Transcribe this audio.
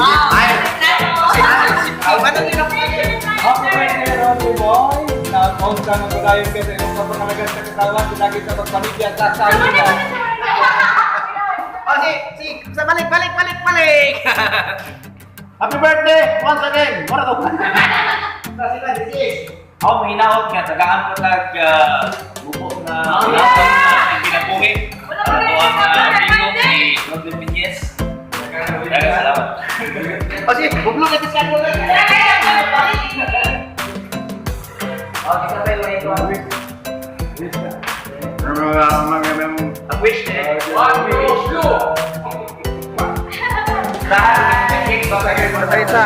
Ay! Ay, ano din ako? Happy birthday, Ronnie Boy! Napost ka ng gulayon ka sa iyong pagpapakalagan sa katawan, lagi sa pagpamilya sa sa. Oh, si, sa balik, balik, balik, balik! Happy birthday once again. Mura to. Sa sila, si Sis. Ako mahinaot nga tagaan ko tag buko na na kinabuhi. Ato ang amigo si Rodney Piñez. Daghang salamat. Oh, si, bublo ka sa mo lang. Oh, kita tayo ulit. Ang wish eh. One wish. Lahat. Isa.